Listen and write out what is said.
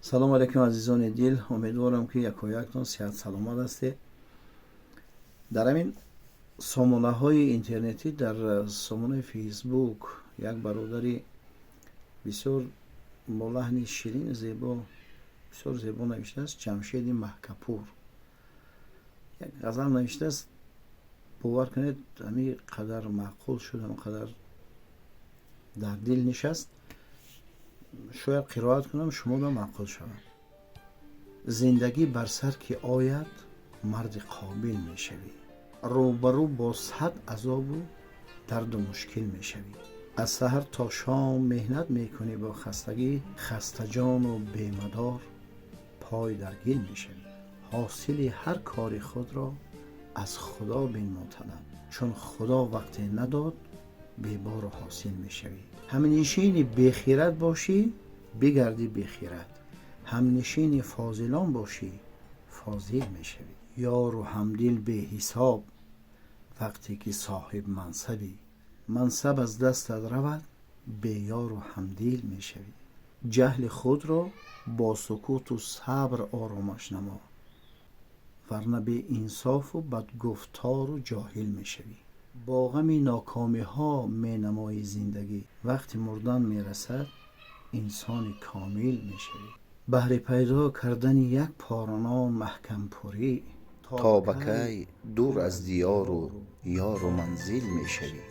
Салому алайкум, азизони дил. Умедворам, ки якояктон сиҳат саломат ҳастед. Дар ҳамин сомонаҳои интернетӣ, дар сомонаи Фейсбук як бародари бисёр бо лаҳни ширин, зебо, бисёр зебо навиштааст. Ҷамшеди Маҳкапур як ғазал навиштааст. Бовар кунед, ҳамин қадар маъқул шуд, ҳамин қадар дар дил нишаст. Шояд қироат кунам, шумода маъқул шавад. Зиндагӣ бар сар ки ояд, марди қобил мешавӣ, рӯбарӯ бо сад азобу дарду мушкил мешавӣ. Аз саҳар то шом меҳнат мекунӣ бо хастагӣ, хастаҷону бемадор пой дар гил мешавӣ. Ҳосили ҳар кори худро аз Худо бинмо талаб, чун Худо вақте надод, бебору ҳосил мешавӣ. Ҳамнишини бехирад бошӣ, бигардӣ бехирад, ҳамнишини фозилон бошӣ, фозил мешавӣ. Ёру ҳамдил беҳисоб вақте ки соҳиб мансабӣ, мансаб аз дастат равад, беёру ҳамдил мешавӣ. Ҷаҳли худро бо сукуту сабр оромаш намо, варна беинсофу бадгуфтору ҷоҳил мешавӣ. Бо ғами нокомиҳо менамоӣ зиндагӣ, вақти мурдан мерасад, инсони комил мешавӣ. Баҳри пайдо кардани як пора нон маҳкампурӣ, то ба кай дур аз диёру ёру манзил мешавӣ?